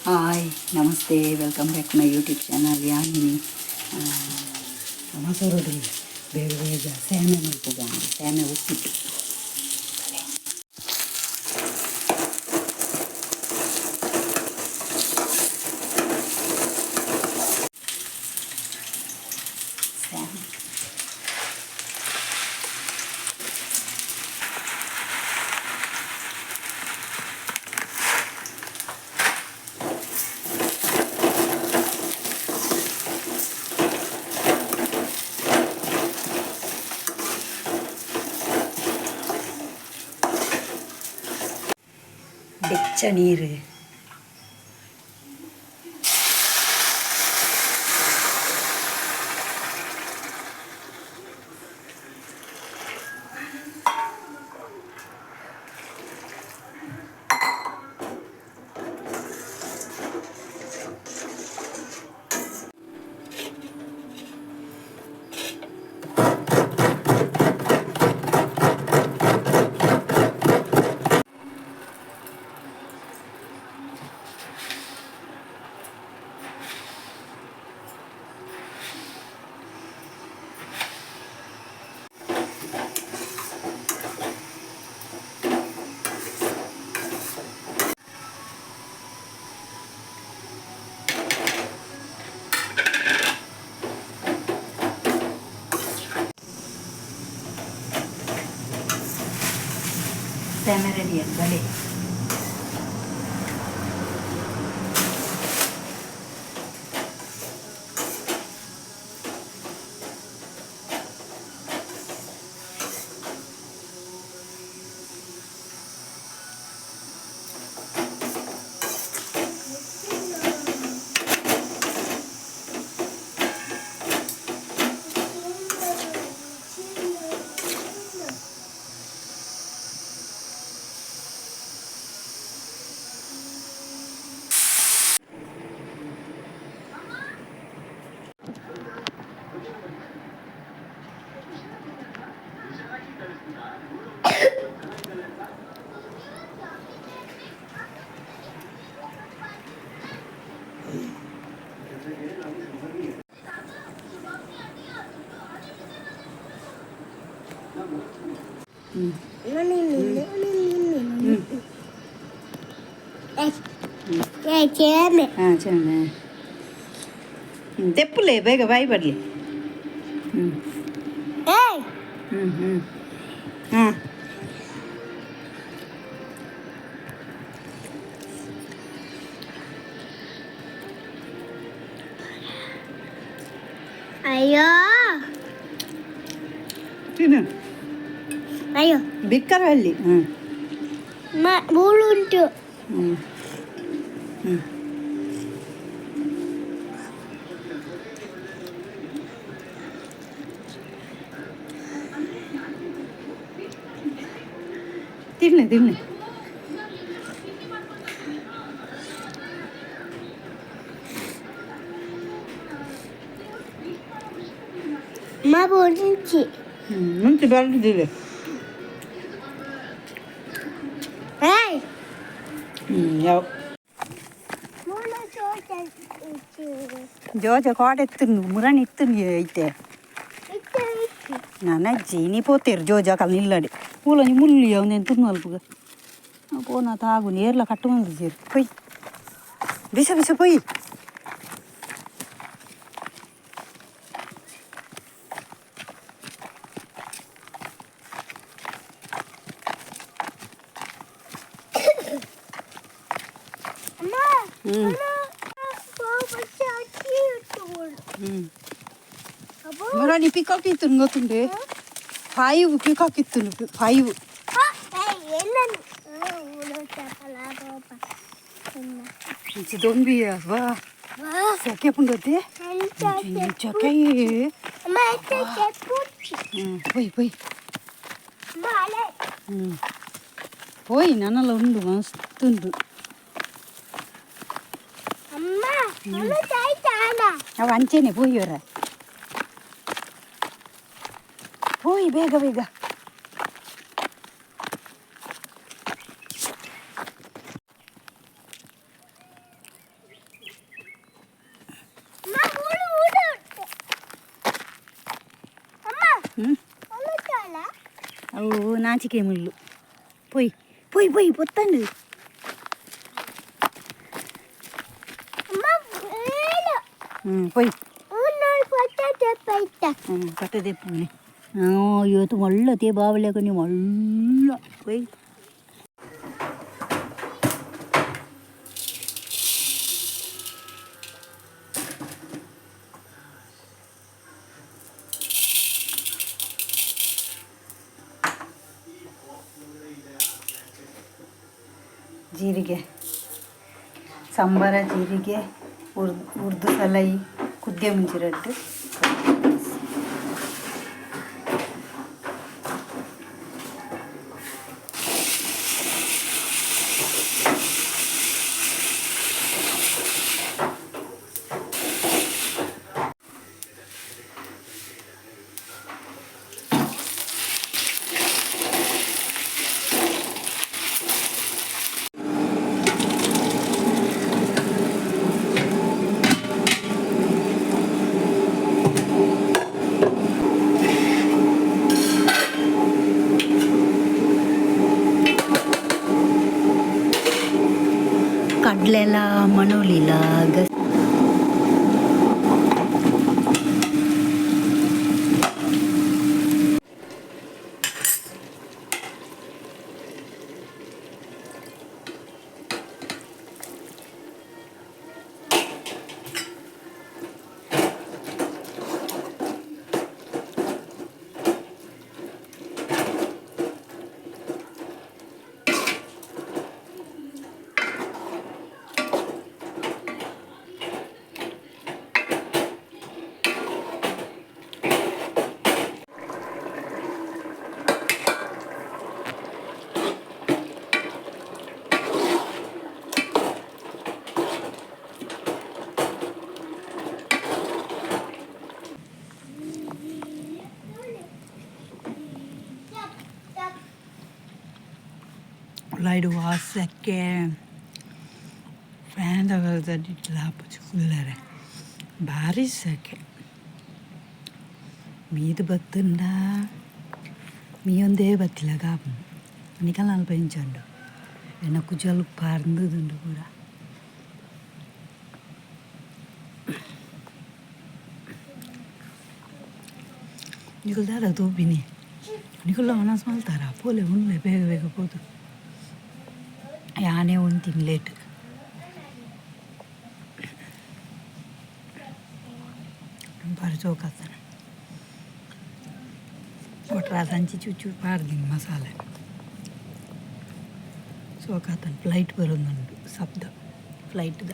Hi, namaste, welcome back my YouTube channel. Yamini ಮಸೂರುಡು ಬೇಗ ಬೇಗ ಸೇಮೆ ಮಲ್ಪುಗ, ಸೇಮೆ ಉಪ್ಪಿಟ್ಟು. ಸೇಮೆ. ಬೆಚ್ಚ ನೀರು. ಸೇಮೆ ರೆಡಿ ಬಲೆ. ಹ್ಞೂ ಹ್ಞೂ. ಚೇಮೆ. ಹಾಂ, ಚೆನ್ನ ಹ್ಞೂ, ತೆಪ್ಪುಲೆ, ಬೇಗ ಬಾಯಿ ಬರಲಿ. ಹ್ಞೂ. ಏಯ್. ಹ್ಞೂ ಹ್ಞೂ ಹಾಂ. ಅಯ್ಯೋ. ತಿನ್ನು. ಅಯ್ಯೋ. ಬಿಕ್ಕರಹಳ್ಳಿ, ಹ್ಞೂ. ಮ ಮುಳ್ಳುಂಟು. ಹ್ಞೂ ಹ್ಞೂ. ತಿನ್ನಿ ತಿನ್ನಿ. ಮ ಬುಂಚಿ. ಹ್ಞೂ, ಮುಂಚೆ ಬರದಿದೆ. ಏಯ್. ಹ್ಞೂ, ಯಾವ ಮುಳ್ಳು ಚೋಟ. ಜೋಜ ಕಾಡ್ ಎತ್ತುಂಡು, ಮುರಣಿ ಇತ್ತುಂಡು ಐತೆ. ಇತ್ತು ಇತ್ತು. ನಾನು ಅಜ್ಜಿ ನೀ ಪೋತೇರು ಜೋಜ ಕಲ್ ನಿಲ್ಲಡೆ ಮೂಲೊಂಜಿ ಮುಳ್ಳಿ ಅವನೇನು ತುನ್ನು ಅಲ್ಪಗ ಪೋನ ತಾಗು ನೇರ್ಲ ಕಟ್ಟು ಬಂದಿದ್ದೀರಿ. ಪೊಯ್, ಬಿಸ ಬಿಸ ಪೊಯ್. ಅಮ್ಮ. ಹ್ಞೂ. ಹ್ಞೂ. ಮುರಣಿ ಪಿಕಾಕ್ ಇತ್ತು ಗೊತ್ತುಂಡೆ, ಫೈವ್ ಪಿಕಾಕ್ ಇತ್ತು, ಫೈವ್. ದೊಂಬಿ ವಾ ಸೆಕೆ ಪುಂಡತೆ ಚಕೆ. ಹ್ಞೂ, ಪೊಯ್ ಪೊಯ್. ಹ್ಞೂ, ಪೋಯ್, ನನ್ನಲ್ಲ ಉಂಡು, ಮಸ್ತ್ ಉಂಟು. ಅವು ಅಂಚೆನೆ ಪೋಯಿವರ, ಪೋಯಿ, ಬೇಗ ಬೇಗ. ಹ್ಞೂ. ಅವು ನಾಚಿಕೆ ಮುಳ್ಳು. ಪೊಯ್ ಪೊಯ್ ಪೊಯ್ ಪೊತ್ತಂಡು. ಹ್ಞೂ, ಪೊಯ್. ಹ್ಞೂ, ಕಟ್ಟದೆ ಪೂನೆ. ಇವತ್ತು ಮಳ್ಳತೆ ಬಾವಲೆ ನೀವು ಮಳ್ಳ. ಪೊಯ್. ಜೀರಿಗೆ ಸಂಬಾರ, ಜೀರಿಗೆ, ಉರ್ದು ಉರ್ದು ಸಲೈ, ಕುದ್ದೆ ಮುಂಚಿರಟ್ಟು. ಕಡಲೆಲ್ಲ ಮಣೋಲಿಲ್ಲ. ಲೈಡ್ ವಾಸಕ್ಕೆ ಫ್ಯಾನ್ ತಗೊಳ್ತಾ ಕುಲ್ಲರೆ. ಭಾರಿ ಸೆಕೆ. ಮೀದು ಬತ್ತುಂಡ ಮೀಯೊಂದೇ ಬತ್ತಿಲ್ಲ ಕಾಪು. ನಿಕಲ್ ನಲ್ಪ ಇಂಚುಂಡು. ಎನ್ನ ಕುಜಲ್ ಪರ್ಂದುಂಡು ಪೂರ. ನಿಕುಲು ದಾದ ತೂಪಿನಿ? ನಿಕುಲು ಒಣಸ್ ಮಲ್ತಾರ? ಪೋಲೆ, ಉನ್ಲೆ, ಬೇಗ ಬೇಗ ಪೋದು. ಯಾನೇ ಉಂತಿನಿ ಲೇಟ್. ಬಾರಿ ಜೋಕಾತನ. ಒಟ್ರಾಸ್ ಅಂಚಿ ಚೂಚೂರು ಪಾಡ್ದಿನಿ ಮಸಾಲೆ. ಸೋಕಾತನ್. ಫ್ಲೈಟ್ ಬರೋದುಂಟು, ಶಬ್ದ ಫ್ಲೈಟ್ದ.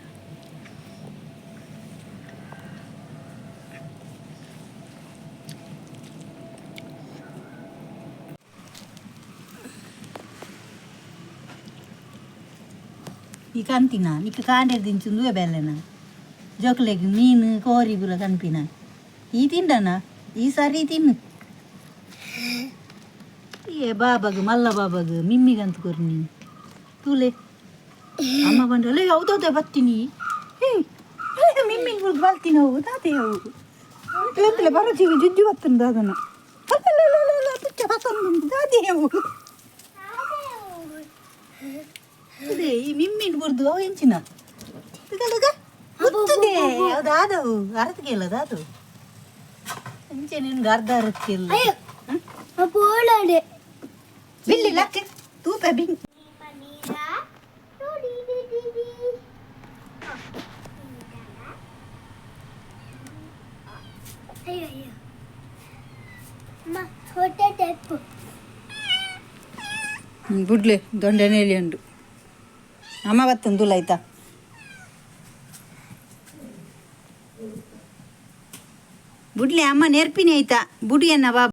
ಈ ಕಂತಿನ ನಿಕ್ಕ ಕಾಂಡೆ ದಿಂಚುಂದುವೆ ಬೆಲ್ಲೆನ. ಜೋಕ್ಲೆಗ್ ಮೀನು ಕೋರಿ ಪೂರ ಕನ್ಪಿನ. ಈ ತಿಂಡನ ಈ ಸಾರಿ ತಿನ್ನು. ಏ ಬಾಬಾಗ್, ಮಲ್ಲ ಬಾಬಾಗ್, ಮಿಮ್ಮಿಗಂತ ಕೊರ್ನಿ ತೂಲೆ. ಅಮ್ಮ ಬಂದ್ರಲ್ಲ, ಹೌದೌದ ಬತ್ತೀನಿ. ಏಯ್, ಮಿಮ್ಮಿಗೆ ಬುಡ್ದು ಬಲ್ತೀನಿ. ಅವು ದಾದೆ ಅವು ಎಂತಲೆ ಬರಚಿಗೆ ಜುಜ್ಜು ಬತ್ತುಂಡು ದಾದನ. ಅಲ್ಲ, ತುಚ್ಚ ಬತ್ತೊಂದು ದಾದೆ ಅವು. ಅದೇ ಈ ಮಿಮ್ಮಿನ್ ಬುರ್ದು ಅವು ಎಂಚಿನ ಗೊತ್ತದೆ ಅವು ದಾದವು ಅರತ್ಗೆಲ್ಲ ದಾದು ಅಂಚೆ. ನಿನ್ಗೆ ಅರ್ಧ ಅರತ್ಕೆಲ್ಲ. ಬಿಲ್ಲಿ ಲಕ್ಕ ತೂಪ ಬಿಂಗ್. ಬುಡ್ಲೆ, ದೊಂಡೆನೇಲಿ ಉಂಡು. ಅಮ್ಮ ಬತ್ತಂದುಲ್ಲ, ಆಯ್ತಾ? ಬುಡ್ಲೆ, ಅಮ್ಮ ನೆರ್ಪಿನಿ, ಆಯ್ತಾ? ಬುಡಿ ಅನ್ನ ಬಾ.